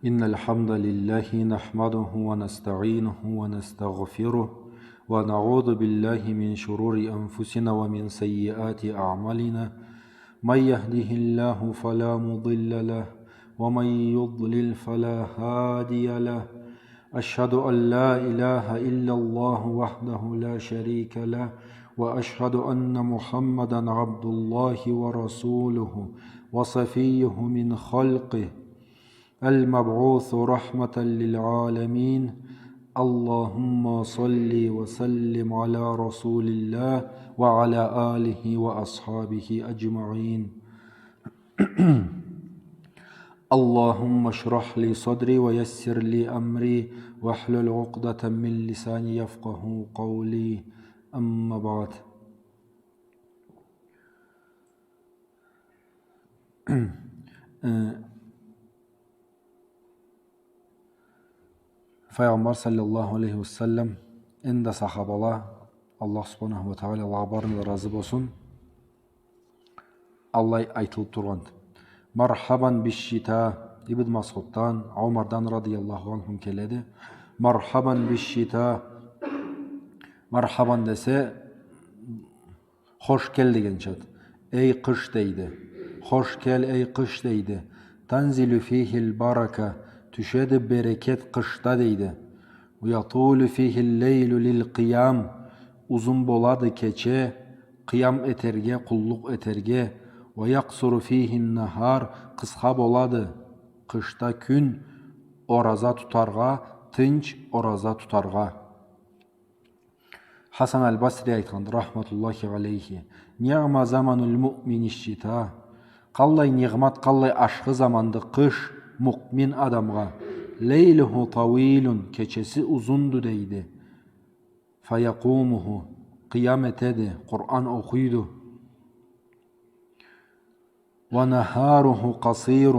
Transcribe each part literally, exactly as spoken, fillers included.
إن الحمد لله نحمده ونستعينه ونستغفره، ونعوذ بالله من شرور أنفسنا ومن سيئات أعمالنا. من يهده الله فلا مضل له، ومن يضلل فلا هادي له. أشهد أن لا إله إلا الله وحده لا شريك له، وأشهد أن محمدا عبد الله ورسوله وصفيه من خلقه المبعوث رحمة للعالمين. اللهم صل وسلم على رسول الله وعلى آله وأصحابه أجمعين. اللهم اشرح لي صدري ويسر لي أمري واحلل عقدة من لساني يفقه قولي. أما بعد. Э, Файгъамбар саллаллаху алейхи ва саллам, энди сахабала, Аллах субханаху ва тагъала алагъа барына да разы болсун, аллай айтылып тургъанды. مرحبا بالشتاء. Ибн Масъуддан, Умардан радияллаху анхум келеди. مرحبا بالشتاء. Мархабан десе, хош кел дегенчады. Эй къыш, дейди. Хош кел, эй къыш, дейди. تنزل فيه البركة, тюшеди берекет къышда, дейди. ويطول فيه الليل للقيام, узун болады кече къыям этерге, къуллукъ этерге. ويقصر فيه النهار, къысха болады къышда кюн ораза тутаргъа, тынч ораза тутаргъа. Хасан аль-Басри айтханды, рахматуллахи алейхи: نعم زمن المؤمن الشتاء. Къаллай нигъмат, къаллай ашхы заманды къыш муъмин адамгъа. ليله طويل, кечеси узунду, дейди. فيقومه, къыям этеди, Къуран окъуйду. ونهاره قصير,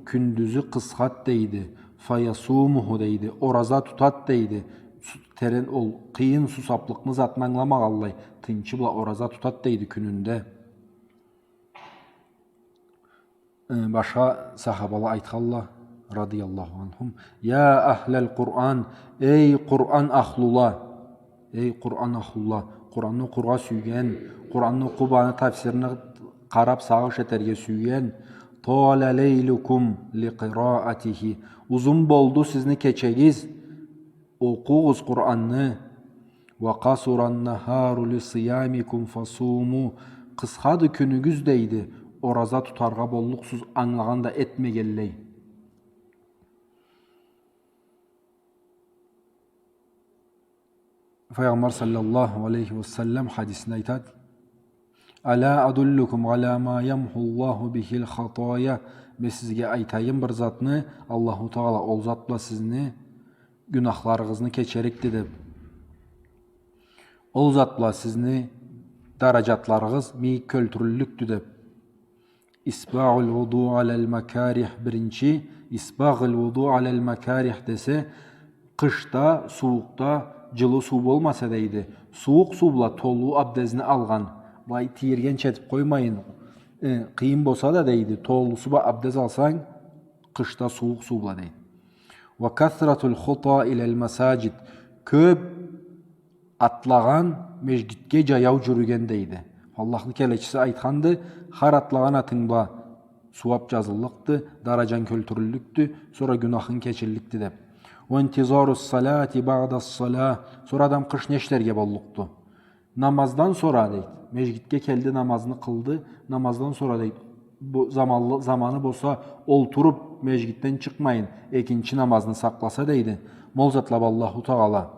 кюндюзю къысхады, дейди. فيصومه, дейди, ораза тутады, дейди. Су-, терен ол къыйын сусаплыкъны затын ангыламагъанлай, тынчы бла ораза тутады, дейди, кюнюнде. Э, башха сахабала айтханла, радияллаху анхум: يا أهل القرآن, эй Къуран ахлула, эй Къуран ахлула, Къуранны окъургъа сюйген, Къуранны окъуб, аны тафсирине къараб сагъыш этерге сюйген, طال ليلكم لقراءته, узун болду сизни кечегиз, окъугъуз Къуранны. وقصر النهار لصيامكم فصوموا, къысхады кюнюгюз, дейди, ораза тутаргъа боллукъсуз, ангылагъан да этмегенлей. Файгъамбар саллаллаху алейхи ва саллам хадисинде айтады: ألا أدلكم على ما يمحو الله به الخطايا. Мен сизге айтайым бир затны, Аллаху Тагъала ол зат бла сизни гюнахларыгъызны кечерикди деб. Ол зат бла сизни дараджатларыгъыз мийик кёлтюрюллюкдю деб. إسباغ الوضوء على المكاره, биринчи, إسباغ الوضوء على المكاره десе, къышда, сууукъда, джылы суу болмаса, дейди, сууукъ суу бла толу абдезни алгъан, былай тийиргенча этиб къоймайын, э, къыйын болса да, дейди, толусу бла абдез алсанг, къышда сууукъ суу бла, дейди. وكثرة الخطى إلى المساجد, кёб атлагъан, межгитге джаяу джюрюген, дейди. Аллахны келечиси айтханды: хар атлагъан атынг бла сууаб джазыллыкъды, дараджанг кёлтюрюллюкдю, сора гюнахынг кечилликди деб. وانتظار الصلاة بعد الصلاة. Сора адам къыш не ишлерге боллукъду? Намаздан сора, дейди. Межгитге келди, намазны къылды, намаздан сора, дейди, бу заманлы, заманы болса, олтуруб, межгитден чыкъмайын, экинчи намазны сакъласа, дейди, ма ол затла бла Аллаху Тагъала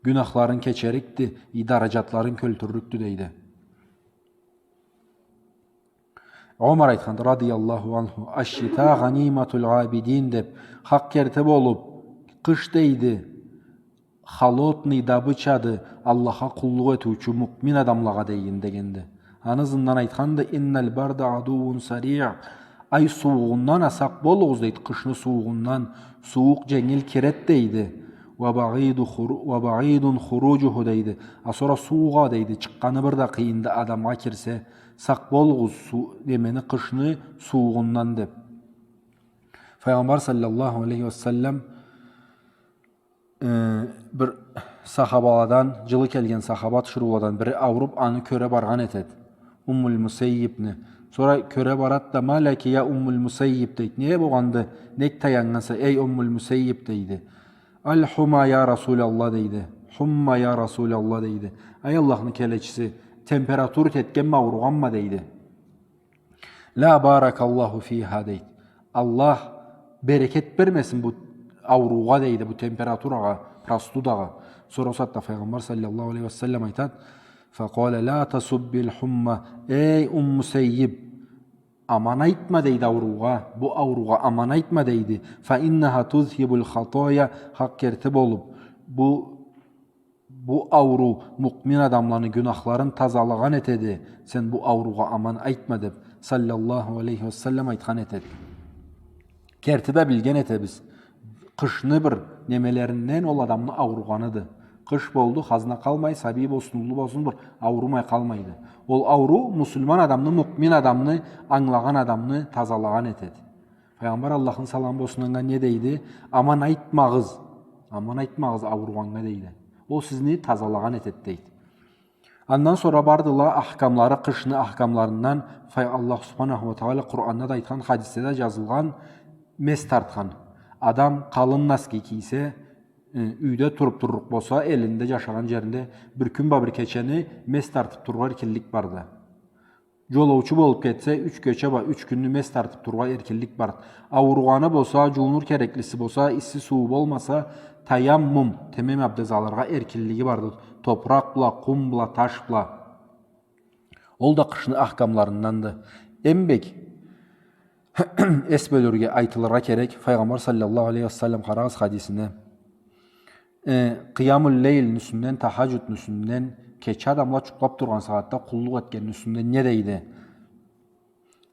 гюнахларын кечерикди, и дараджатларын кёлтюрлюкдю, дейди. Омар айтханды, радияллаху анху: الشتاء غنيمة العابدين, деб. Хакъ керти болуб, къыш, дейди, холодный добычады Аллахха къуллукъ этиучю муъмин адамлагъа, дейин, дегенди. Аны ызындан айтханды: إن البرد عدو سريع. Ай суугъундан а сакъ болугъуз, дейди, къышны суугъундан. Сууукъ дженгил кирет, дейди. وبعيد خرو-, وبعيد خروجه, дейди. А сора суугъа, дейди, чыкъгъаны бир да къыйынды адамгъа кирсе. Сакъ болугъуз су-, немени, къышны суугъундан, деб. Файгъамбар саллаллаху алейхи ва саллам, э, бир сахабаладан, джылы келген сахаба тиширыуладан бири ауруп, аны кёре баргъан этед. Уммул Мусаййибни. Сора кёре барад да, «Ма лаки я Уммул Мусаййиб?» дейд. «Не болгъанды? Нек таяннганса, эй Уммул Мусаййиб?» дейди. «Аль-хума я Расулаллах», дейди. «Хумма я Расулаллах», дейди. «Ай Аллахны келечиси, температура этгенме, ауругъанма?» дейди. «Ла баракаллаху фиха», дейди. «Аллах берекет бермесин бу ауруугъа», дейди, «бу температурагъа, простудагъа». Сора ол сагъатда Файгъамбар саллаллаху алейхи ва саллам айтад: «Факъала ла тасуббил хумма, эй Умму Саййиб, аман айтма», дейди, «ауруугъа, бу ауруугъа аман айтма», дейди. «Фа иннаха тузхибул хатая», хакъ керти болуп, бу Бу ауруу муъмин адамланы гюнахларын тазалагъан этеди. Сен бу ауруугъа аман айтма, деп, саллаллаху алейхи ва саллам, айтхан этеди. Керти да билген этебиз. Къышны бир немелеринден ол адамны ауругъаныды. Къыш болду, хазна къалмай, сабий болсун, уллу болсун, бир аурумай къалмайды. Ол ауруу муслиман адамны, муъмин адамны, англагъан адамны тазалагъан этеди. Файгъамбар, Аллахны саламы болсун анга, не дейди? Аман айтмагъыз. Аман айтмагъыз ауругъаннга, дейди. Ол сизни тазалагъан этеди, дейди. Андан сора бардыла ахкамлары, къышны ахкамларындан Фай-, Аллах субханаху ва тагъала Къуранда да айтхан, хадисде да джазылгъан, мес тартхан. Адам къалын носки кийсе, э, юйде туруп турлукъ болса, элинде, джашагъан джеринде бир кюн бла бир кечени мес тартып турургъа эркинлик барды. Джолоучу болуп кетсе, юч кече бла юч кюнню мес тартып турургъа эркинлик бар. Ауругъаны болса, джуунур кереклиси болса, исси сууу болмаса, таяммум, темем абдез алыргъа эркинлиги барды. Топуракъ бла, къум бла, таш бла. Ол да къышны ахкамларынданды. Эм бек эс бёлюрге, айтылыргъа керек. Файгъамбар саллаллаху алейхи ва саллам, къарагъыз хадисине. Э, къыямул-лейлни юсюнден, тахаджудну юсюнден, кече адамла джукълап тургъан сагъатда къуллукъ этгенни юсюнден не дейди?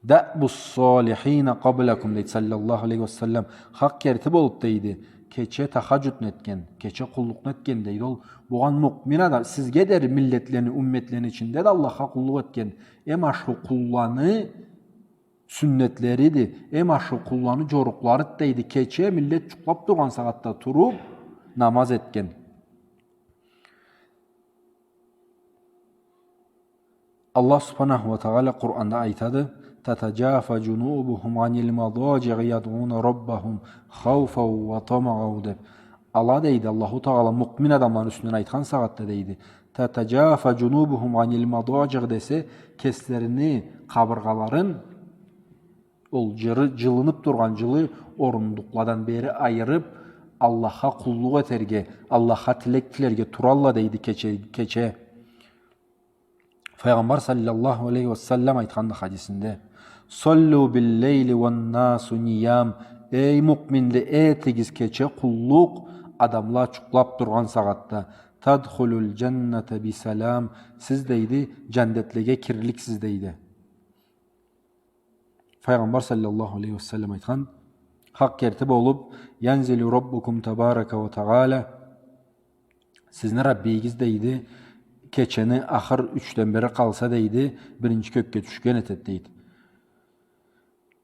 «Дабус-салихина къаблакум», дейди, саллаллаху алейхи ва саллам. Хакъ керти болуп, дейди, кече тахаджудну этген, кече къуллукъну этген, дейди. Ол болгъан муъмин адам, сизге дери миллетлени, умметлени ичинде да Аллахха къуллукъ этген эм ашхы къулланы сюннетлериди, эм ашхы къулланы джорукъларыды, дейди. Кече миллет джукълап тургъан сагъатда туруп намаз этген. Аллах субханаху ва тагъала Къуранда айтады: «Татаджафа джунубухум анил мададжиъи ядъуна раббахум хауфа ва тамаа», деп. Ала, дейди, Аллаху Тагъала муъмин адамланы юсюнден айтхан сагъатда, дейди, «Татаджафа джунубухум анил мададжиъ» десе, кеслерини къабыргъаларын ол джыры-, джылынып тургъан джылы орундукъладан бери айырып, Аллахха къуллукъ этерге, Аллахха тилек тилерге туралла, дейди, кече, кече. Файгъамбар саллаллаху алейхи ва саллам айтханды хадисинде: «Саллу бил-лейли ва-ннасу ниям». Эй муъминле, этигиз кече къуллукъ, адамла джукълап тургъан сагъатда. «Тадхулул-джанната би-салам». Сиз, дейди, джандетлеге кирликсиз, дейди. Файгъамбар саллаллаху алейхи ва саллам айтхан, хакъ керти болуп: «Янзилу раббукум табарака ва тагъала». Сизни Раббигиз, дейди, кечени ахыр ючден бири къалса, дейди, биринчи кёкге тюшген этед, дейди.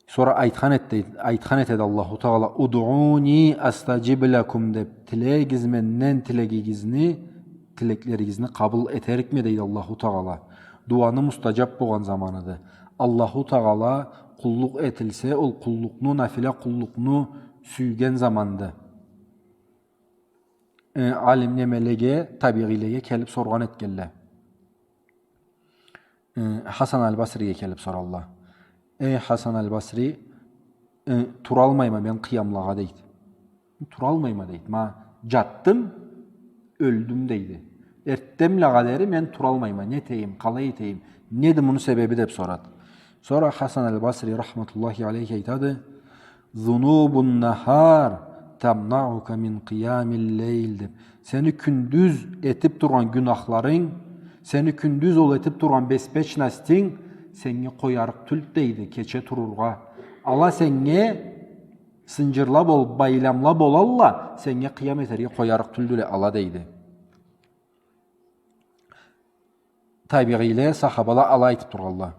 Сора айтхан эт-, дейди, айтхан этед Аллаху Тагъала: «Удъуни астаджиб лакум», деп, тилегиз менден, тилегигизни, тилеклеригизни къабыл этерикме, дейди Аллаху Тагъала. Дуаны мустаджаб болгъан заманыды. Аллаху Тагъала къуллукъ этилсе, ол къуллукъну, нафила къуллукъну сюйген заманды. Э, алим немелеге, табигъийлеге келип соргъан этгенле. Э, Хасан аль-Басриге келип соралла. «Эй Хасан аль-Басри, э, туралмайма мен къыямлагъа», дейди. «Туралмайма», дейди. «Ма джатдым, ёлдюм», дейди. «Эртденблагъа дери мен туралмайма. Не этейим, къалай этейим? Неди муну себеби?» деп сорад. Сора Хасан аль-Басри рахматуллахи алейхи айтады: «Зунубун-нахар тамнаука мин къиямил-лейл», деп. Сени кюндюз этип тургъан гюнахларынг, сени кюндюз ол этип тургъан беспечностинг сеннге къоярыкъ тюлд, дейди, кече турургъа. Ала сеннге сынджырла болуп, байламла болалла, сеннге къыям этерге къоярыкъ тюлдюле ала, дейди. Табигъийле, сахабала алай айтып тургъалла.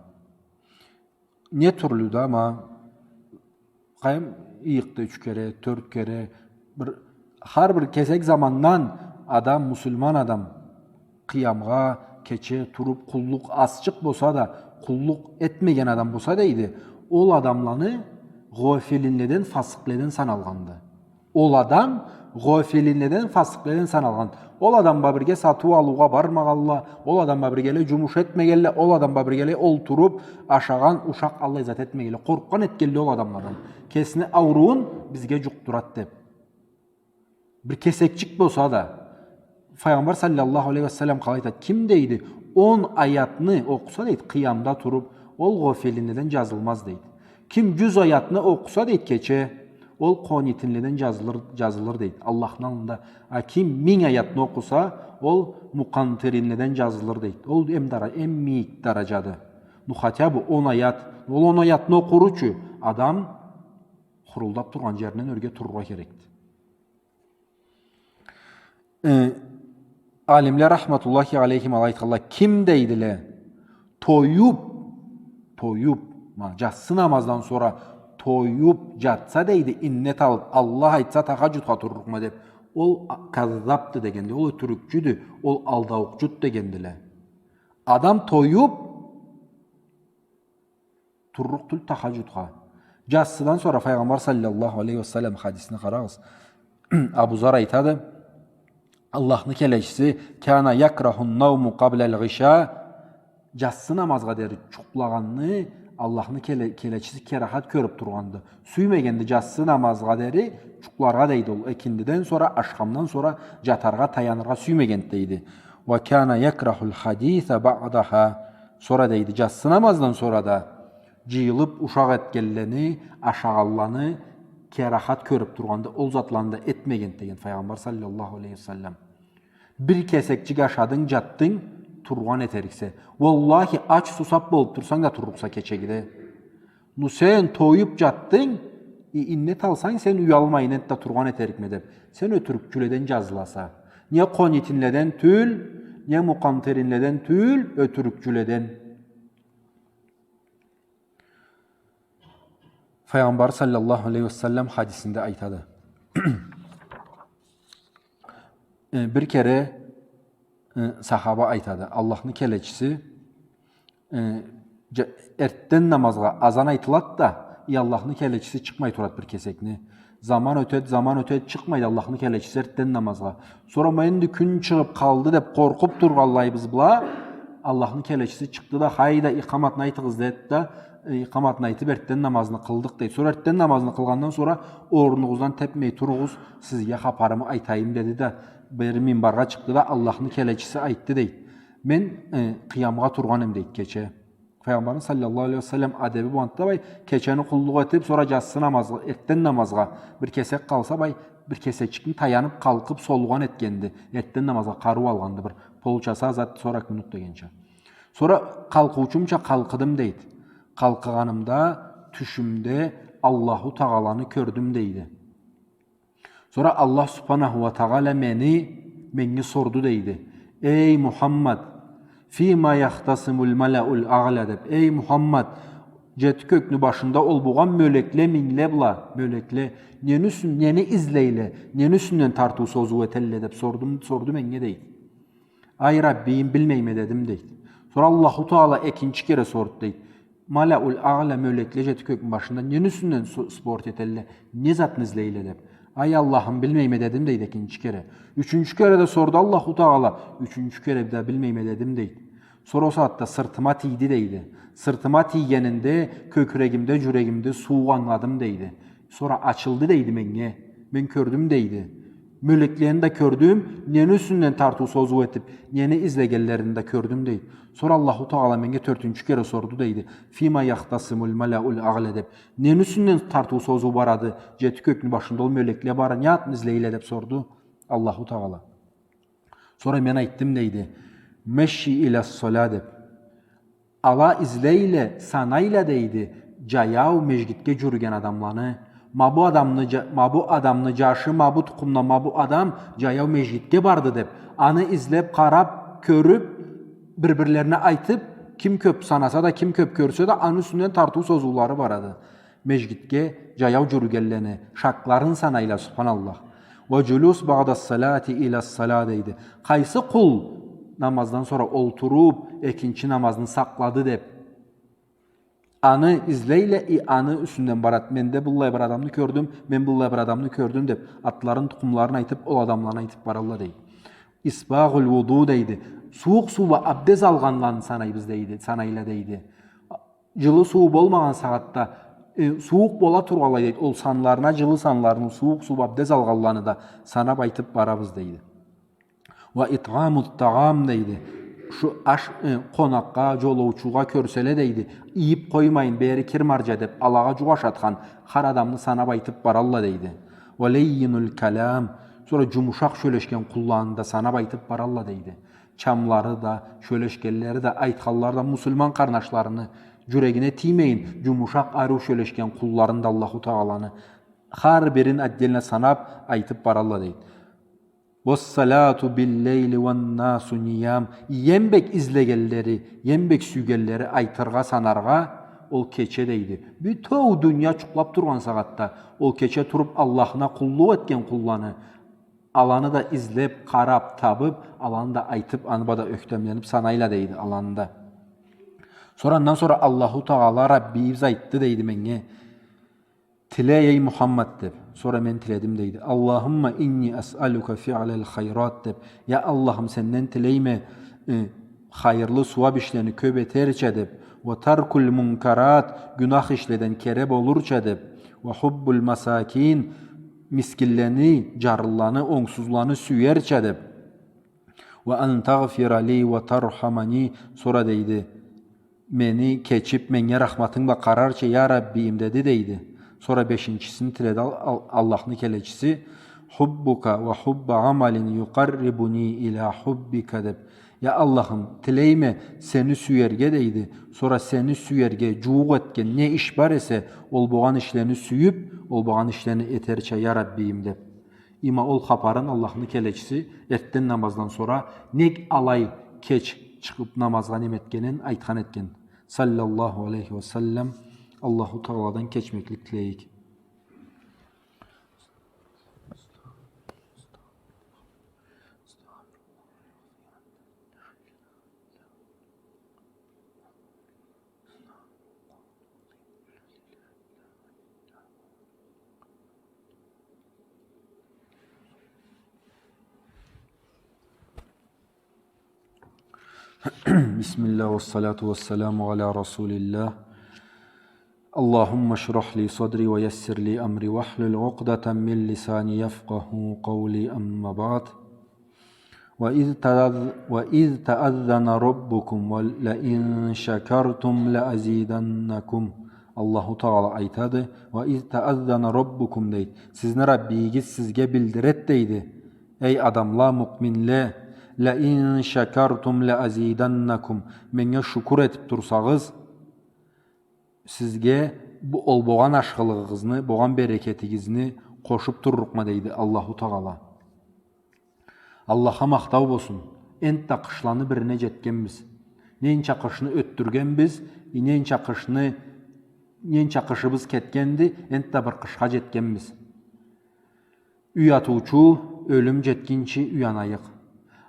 Не тюрлю да, ма, къайым, Ыйыкъда юч кере, тёрт кере, бир, хар бир кесек замандан адам, муслиман адам, къыямгъа кече туруп, къуллукъ азчыкъ болса да, къуллукъ этмеген адам болса, дейди, ол адамланы гъофилинледен, фасыкъледен саналгъанды. Ол адам гъофилинледен, фасыкъледен саналгъан. Ол адам бла бирге сатыу-алыугъа бармагъанла, ол адам бла биргелей джумуш этмегенле, ол адам бла биргелей олтуруп, ашагъан, ушакъ, аллай зат этмегенле. Къоркъгъан этгенле ол адамладан. Кесини ауруун бизге джукъдурад деп. Бир кесекчик болса да, Файгъамбар саллаллаху алейхи ва саллам къалай айтад? Ким, дейди, он аятны окъуса, дейди, къыямда туруп, ол гъофилинледен джазылмаз, дейди. Ким джюз аятны окъуса, дейди, кече, ол къонитинледен джазылыр, джазылыр, дейди, Аллахны аллында. А ким минг аятны окъуса, ол мукъантиринледен джазылыр, дейди. Ол эм дара-, эм мийик дараджады. Ну, хотя бы он аят. Ол он аятны окъур ючюн адам хурулдап тургъан джеринден ёрге турургъа керекди. Э, алимле рахматуллахи алейхим алай айтханла, ким, дейдиле, тоюп, тоюп, ма, джатсы намаздан сора тоюп джатса, дейди, иннет алып, Аллах айтса, тахаджудха турлукъма деп, ол а-, каззабды дегенди, ол ётюрюкчюдю, ол алдаукъчуд дегендиле. Адам тоюп, турлукъ тюл тахаджудха. Джассыдан сора Файгъамбар саллаллаху алейхи ва саллам хадисине къарагъыз. Абу Зар айтады, Аллахны келечиси, «Кана якраху науму къабла аль-гъиша», джассы намазгъа дери джукълагъанны Аллахны келе-, келечиси керахат кёрюп тургъанды. Сюймегенди джассы намазгъа дери джукъларгъа, дейди, ол экиндиден сора, ашхамдан сора джатаргъа, таяныргъа сюймегенди, дейди. «Ва кана якраху аль-хадиса баъдаха». Сора, дейди, джассы намаздан сора да джыйылып, ушакъ этгенлени, ашагъанланы керахат кёрюп тургъанды, ол затланы да этмегенди деген Файгъамбар саллаллаху алейхи ва саллам. Бир кесекчик ашадынг, джатдынг, тургъан этериксе. Уаллахи, ач-сусап болуп турсанг да турлукъса кечегиде. Ну сен тоюп джатдынг, и, иннет алсанг, сен уялмай, иннет да тургъан этерикме деп. Сен ётюрюкчюледен джазыласа. Не къонитинледен тюл, не мукъантиринледен тюл, ётюрюкчюледен. Файгъамбар саллаллаху алейхи ва саллам хадисинде айтады. Э, бир кере, э, сахаба айтады, Аллахны келечиси, э, джа-, эртден намазгъа азан айтылад да, и Аллахны келечиси чыкъмай турад бир кесекни. Заман ётед, заман ётед, чыкъмайды Аллахны келечиси эртден намазгъа. Сора ма энди кюн чыгъып къалды деп къоркъуп тургъанлайбыз бла, Аллахны келечиси чыкъды да, «Хайда, икъаматны айтыгъыз», — деди да, э, икъаматны айтып, эртден намазны къылдыкъ, дейди. Сора эртден намазны къылгъандан сора, «Орнугъуздан тепмей туругъуз, сизге хапарымы айтайым», — деди да, бери минбаргъа чыкъды да, Аллахны келечиси айтды, дейди. Мен, э, къыямгъа тургъан эм, дейди, кече. Файгъамбарны саллаллаху алейхи ва саллам адеби бу анда бай, кечени къуллукъ этип, сора джассы намазгъа, эртден намазгъа бир кесек къалса бай, бир кесекчикни таянып, къалкъып, солугъан этгенди. Эртден намазгъа къарыу алгъанды, бир полчаса, зат, сорок минут дегенча. Сора къалкъыучумча къалкъыдым, дейди. Къалкъыгъанымда тюшюмде Аллаху Тагъаланы кёрдюм, дейди. Сора Аллах субханаху ва тагъала мени, меннге сорду, дейди. «Эй Мухаммад, фима яхтасимуль малауль аъла», — деп. «Эй Мухаммад, джети кёкню башында ол болгъан мёлекле мингле бла, мёлекле нени юсюн, нени излейле, нени юсюнден тартыу-созуу этелле?» — деп сордум, сорду меннге, дейди. «Ай Раббийим, билмейме», — дедим, дейди. Сора Аллаху Тагъала экинчи кере сорду, дейди. «Малауль аъла, мёлекле джети кёкню башында нени юсюнден со-, спорт этелле, не затны излейле?» — деп. «Ай Аллахым, билмейме», — дедим, дейди, экинчи кере. Ючюнчю кере да сорду Аллаху Тагъала, ючюнчю кере да «Билмейме», — дедим, дейди. Сора ол сагъатда сыртыма тийди, дейди. Сыртыма тийгенинде кёкюрегимде, джюрегимде сууукъ ангыладым, дейди. Сора ачылды, дейди, меннге. Мен кёрдюм, дейди. Мёлеклени да кёрдюм, нени юсюнден тартыу-созуу этип, нени излегенлерин да кёрдюм, дейди. Сора Аллаху Тагъала меннге тёртюнчю кере сорду, дейди. «Фима яхтасимуль малауль аъла», — деп. Нени юсюнден тартыу-созуу барады, джети кёкню башында ол мёлекле бары, не затны излейле деп сорду Аллаху Тагъала. Сора мен айтдым, дейди, «Мешши иля ссаля», — деп. Ала излейле, санайла, дейди, джаяу межгитге джюрюген адамланы. Ма бу адамны джа-, ма бу адамны джашы, ма бу тукъумдан, ма бу адам джаяу межгитге барды деп. Аны излеп, къарап, кёрюп, бир-бирлерине айтып, ким кёп санаса да, ким кёп кёрсе да, аны юсюнден тартыу-созуулары барады. Межгитге джаяу джюрюгенлени шагларын санайла, субханаллах. «Ва джулус баъда салати иля сала», дейди. Къайсы къул намаздан сора олтуруб, экинчи намазны сакълады деб, аны излейле, и аны юсюнден барад. «Мен да быллай бир адамны кёрдюм, мен быллай бир адамны кёрдюм», деб, атларын, тукъумларын айтыб, ол адамланы айтыб баралла, дейди. «Исбагъуль вуду», дейди. Сууукъ суу бла абдез алгъанланы санайбыз, дейди, санайла, дейди. Джылы суу болмагъан сагъатда, э, сууукъ бола тургъанлай, дейди. Ол санларына, джылы санларына, сууукъ суу бла абдез алгъанланы да санаб айтыб барабыз, дейди. «Ва итъамут таъам», дейди. Шу аш, э, къонакъгъа, джолоучугъа кёрселе, дейди, ийиб къоймайын, бери кир марджа деб, алагъа джукъ ашатхан хар адамны санаб айтыб баралла, дейди. «Ва леййинуль калам». Сора джумушакъ сёлешген къулланы да санаб айтыб баралла, дейди. Чамлары да, сёлешгенлери да, айтханлары да муслиман къарнашларыны джюрегине тиймейин, джумушакъ, ариу сёлешген къулларын да Аллаху Тагъаланы хар бирин отдельно санаб айтыб баралла, дейди. «Вассалату биллейли ваннасу ниям». Эм бек излегенлери, эм бек сюйгенлери айтыргъа, санаргъа ол кече, дейди. Бютеу дуния джукълаб тургъан сагъатда ол кече туруб Аллахына къуллукъ этген къулланы, аланы да излеб, къараб, табыб, аланы да айтыб, аны бла да ёхтемлениб санайла, дейди, аланы да. Сора, андан сора Аллаху Тагъала Раббибиз айтды, дейди, меннге. «Тиле, эй Мухаммад», деб. Сора мен тиледим, дейди. «Аллахумма инни асъалука фиъляль хайрат», деб. Я Аллахым, сенден тилейме, э, хайырлы, сууаб ишлени кёб этерча, деб. «Ва таркуль мункарат», гюнах ишледен кери болурча, деб. «Ва хуббуль масакин», мискинлени, джарлыланы, онгсузланы сюерча, деб. «Ва ан тагъфира ли ва тархамани», сора, дейди, мени кечиб, меннге рахматынг бла къарарча, я Раббийим, деди, дейди. Сора бешинчисин тиледи Ал-, Ал-, Аллахны келечиси: «Хуббука ва хубба амалин юкъаррибуни иля хуббика», деб. Я Аллахым, тилейме сени сюерге, дейди. Сора сени сюерге джууукъ этген не иш бар эсе, ол богъан ишлени сюйюб, ол богъан ишлени этерча, я Раббийим, деб. Има ол хапарын Аллахны келечиси эртден намаздан сора нек алай кеч чыгъыб намазгъа неме этгенин айтхан этген. Саллаллаху алейхи ва саллам. Аллаху Тагъаладан кечмеклик тилейик. بسم الله والصلاة والسلام على رسول الله. اللهم اشرح لي صدري ويسر لي أمري واحلل عقدة من لساني يفقهوا قولي. أما بعد. وإذ تأذ-، وإذ تأذن ربكم لئن شكرتم لأزيدنكم. Аллаху Тагъала айтады: «وإذ تأذن ربكم», дейди. Сизни Раббийигиз сизге билдирет, дейди. Эй адамла, муъминле, «لئن شكرتم لأزيدنكم». Меннге шукур этиб турсагъыз, сизге бу, ол богъан ашхылыгъыгъызны, богъан берекетигизни къошуб турлукъма, дейди Аллаху Тагъала. Аллахха махтау болсун. Энтда къышланы бирине джетгенбиз. Ненча къышны ётдюргенбиз, и ненча къышны, ненча къышыбыз кетгенди, энтда бир къышха джетгенбиз. Уятыучу ёлюм джетгинчи уянайыкъ.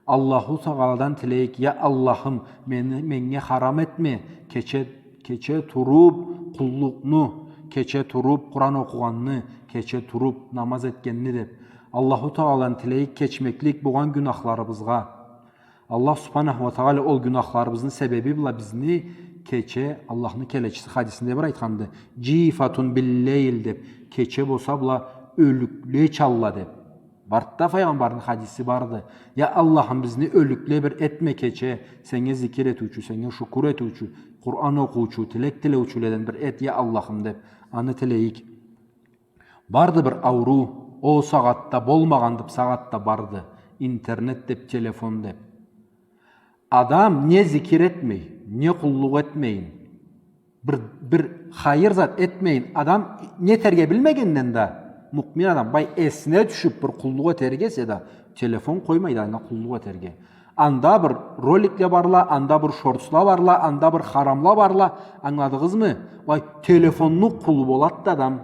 Аллаху Тагъаладан тилейик: «Я Аллахым, мени, меннге харам этме кече, кече туруб къуллукъну, кече туруб Къуран окъугъанны, кече туруб намаз этгенни», деб. Аллаху Тагъаладан тилейик кечмеклик богъан гюнахларыбызгъа. Аллах Субханаху ва Тагъала ол гюнахларыбызны себеби бла бизни кече, Аллахны келечиси хадисинде бир айтханды: «جيفة بالليل», деб, кече болса бла ёлюклечалла, деб. Барды да, файгъамбарны хадиси барды. Я Аллахым, бизни ёлюкле бир этме кече, сеннге зикир этиучю, сеннге шукур этиучю, Къуран окъуучу, тилек тилеучюледен бир эт, я Аллахым, деб, аны тилейик. Барды бир ауруу, ол сагъатда болмагъанды, бусагъатда барды. Интернет деб, телефон деб. Адам не зикир этмей, не къуллукъ этмейин, бир, бир хайыр зат этмейин, адам не этерге билмегенден да, муъмин адам, бай, эсине тюшюб бир къуллукъ этерге эсе да, телефон къоймайды анга къуллукъ этерге. Анда бир роликле барла, анда бир шортсла барла, анда бир харамла барла. Ангыладыгъызмы? Уай, телефонну къулу болады да адам.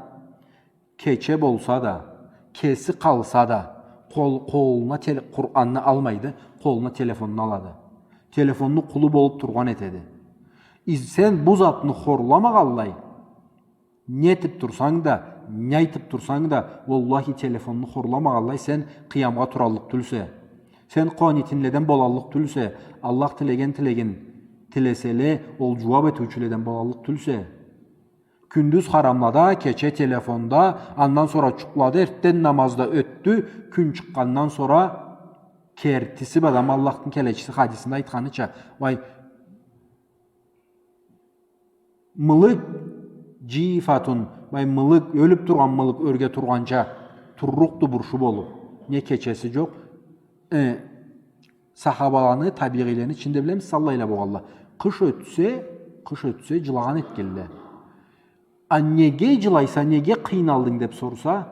Кече болса да, кеси къалса да, къол-, къолуна теле-, Къуранны алмайды, къолуна телефонну алады. Телефонну къулу болуп тургъан этеди. Из-, сен бу затны хорламагъанлай, не этип турсанг да, не айтып турсанг да, уаллахи, телефонну хорламагъанлай, сен къыямгъа тураллыкъ тюлсе. Сен къонитинледен болаллыкъ тюлсе, Аллах тилеген тилегин тилеселе, ол джууап этиучюледен болаллыкъ тюлсе. Кюндюз харамлада, кече телефонда, андан сора джукълады, эртден намаз да ётдю, кюн чыкъгъандан сора кертиси бла да, Аллахны келечиси хадисинде айтханыча, уай, мылык джифатун, уай, мылык, ёлюп тургъан мылык ёрге тургъанча турлукъду буршу болуп. Не кечеси джокъ. Э, сахабаланы, табигъийлени ичинде билебиз, аллайла болгъанла. Къыш ётсе, къыш ётсе, джылагъан этгенле. А неге джылайса, неге къыйналдынг деп сорса,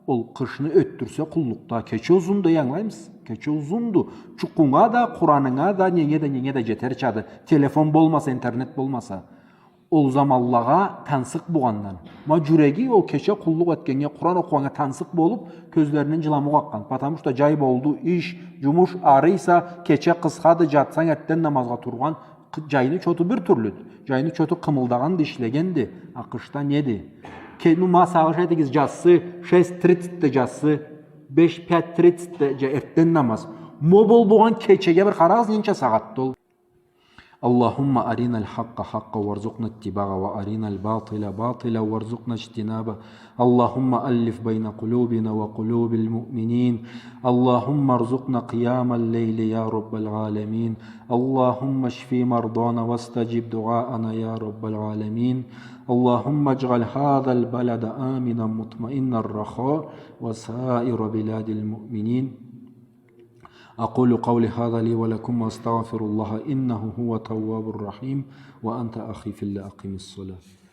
ол къышны ётдюрсе къуллукъда. Кече узунду, ангылаймысыз? Кече узунду. Джукъунга да, Къуранынга да, ненге да, ненге да джетерчады. Телефон болмаса, интернет болмаса. Ол заманлагъа тансыкъ болгъандан. Ма джюреги ол кече къуллукъ этгеннге, Къуран окъугъаннга тансыкъ болуп, кёзлеринден джыламукъ акъгъан. Потому что джай болду, иш, джумуш, арыйса, кече къысхады, джатсанг, эртден намазгъа тургъан, къы-, джайны чоту бир тюрлюдю. Джайны чоту къымылдагъанды, ишлегенди, а къышда неди? Ке-, ну, ма сагъыш этигиз, джассы шесть тридцатьде джассы, беш, пять тридцатьде джа-, эртден намаз. Ма ол болгъан кечеге бир къарагъыз, ненча сагъатды ол. اللهم أرنا الحق حقا وارزقنا اتباعه وأرنا الباطل باطلا وارزقنا اجتنابه. اللهم ألف بين قلوبنا وقلوب المؤمنين. اللهم ارزقنا قيام الليل يا رب العالمين. اللهم اشف مرضانا واستجب دعاءنا يا رب العالمين. اللهم اجعل هذا البلد آمنا مطمئنا رخاء وسائر بلاد المؤمنين. أقول قولي هذا لي ولكم وأستغفر الله إنه هو التواب الرحيم. وأنت أخي في الله أقم الصلاة.